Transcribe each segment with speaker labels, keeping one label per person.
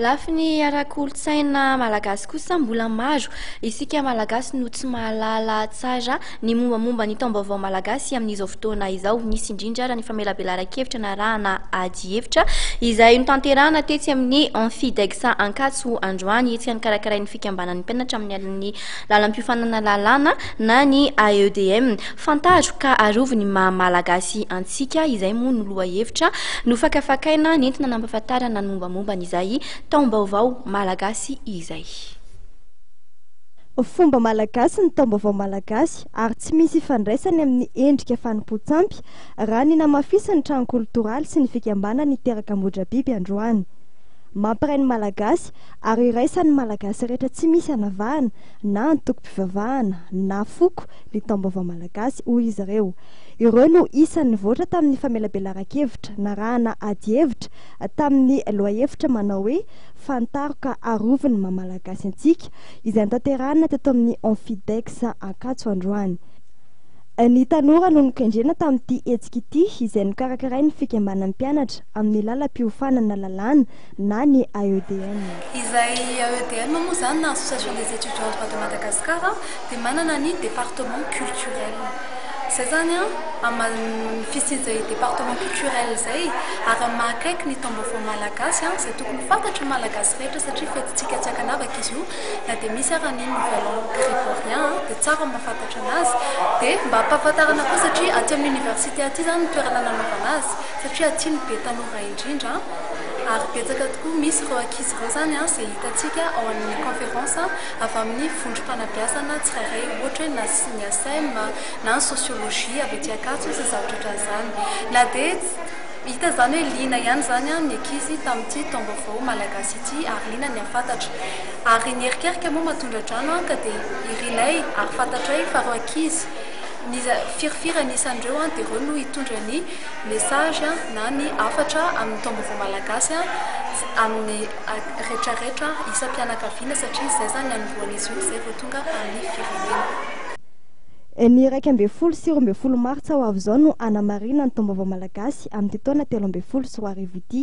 Speaker 1: Lafiny ara-kolontsaina malagasy kosa, mbola maro isika Malagasy no tsy mahalala tsara ny mombamomba ny taom-baovao malagasy amin'izao fotoana izao. Nisy indrindra raha ny famelabelaran-kevitra narahana ady hevitra izay notanterahana tetsy amin'ny Amphidex Ankatso androany, hetsika nokarakarain'ny fikambanan'ny mpianatra amin'ny lalam-piofanana lalàna na ny AEDM. Fantaro ka arovy ny maha Malagasy antsika, izay moa no lohahevitra nofakafakaina nentina nampahafantarana ny mombamomba an'izay taom-baovao malagasy izay.
Speaker 2: Fomba malagasy ny taom-baovao malagasy ary tsy misy ifandraisany amin'ny endrika fanompoan-tsampy, raha ny namafisin'ny trano koltoraly sy ny fikambanana Iteraka Ambohidrabiby androany. Mampiray ny Malagasy ary iraisan'ny Malagasy rehetra tsy misy anavahana na antokom-pivavahana na foko ny taom-baovao malagasy, hoy izy ireo. Ireo no isan'ny nivoatra tamin'ny famelabelaran-kevitra narahana adihevitra tamin'ny lohahevitra manao hoe Fantaro ka arovy ny maha Malagasy antsika, izay notanterahina teto amin'ny Amphidex Ankatso androany. Ny tanora no nokendrena tamin'ity hetsika ity izay nokarakarain'ny fikambanan'ny mpianatra amin'ny lalam-piofanana lalàna na ny AEDM.
Speaker 3: Izay AEDM moa izany na Association des Etudiants en Droit de Madagascar dia manana ny département culturel. Izay izany amin'ny fisian'izay département culturel izay ary amin'ny maha akaiky ny taom-baovao malagasy izay tokony ho fantatry ny Malagasy rehetra satria fetintsika tsy ankanavaka izy io na dia misy ara ny nouvel an grégorien dia tsara ny mahafantatra anazy dia mba hampahafantarana koa satria aty amin'ny université aty izany ny toerana nanaovana azy satria aty no be tanora indrindra ary betsaka tokoa misy ireo ankizy ireo izany izay hitantsika ao amin'ny conférence avy amin'ny vondrom-panabeazana tsirairay ohatra hoe na ny ASEM na ny sociologie avy aty Ankatso sy ny zavatra ohatran'izany. Na dia hita izany hoe liana ihany izany ny ankizy tamin'ity taom-baovao malagasy ity ary liana ny hahafantatra. Ary ny erikerika moa mahatondra-drano ka dia irinay ary fantatray fa ireo ankizy firifiry anisan'ireo dia ireo no hitondra ny message na ny hafatra amin'ny taom-baovao malagasy amin'ny retraretra isam-pianakaviana satria izay izany ny anombohan'izy io izay vao tonga amin'ny firenena.
Speaker 2: Ny 11 sy 12 martsa ho avy izao no hanamarihina ny taom-baovao malagasy amin'ity taona 2013 ity.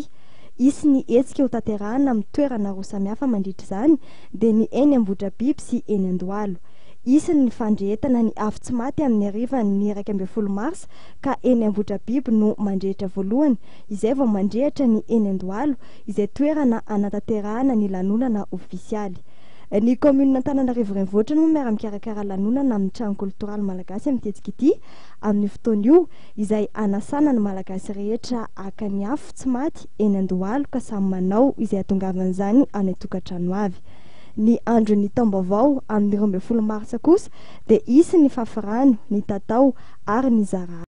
Speaker 2: Hisy ny hetsika hotanterahina amin'ny toerana roa samihafa mandritra izany dia ny eny Ambohidrabiby sy eny Andohalo. Hisy ny fandrehetana ny afo tsy maty amin'ny harivan'ny 11 marsa ka eny Ambohidrabiby no mandrehitra voalohany izay vao mandrehitra ny eny Andohalo izay toerana hanatanterahana ny lanonana ofisialy. Ny kaominina Antananarivo Renivohitra moa miara-mikarakara lanonana amin'ny trano koltoraly malagasy amin'ity hetsika ity amin'io fotoana io izay hanasana ny Malagasy rehetra haka ny afo tsy maty eny Andohalo ka samy manao izay hahatongavan'izany any an-tokantrano avy. Ny andron'ny taom-baovao amin'ny 12 martsa kosa dia hisy ny fafirano, ny tatao ary ny zara.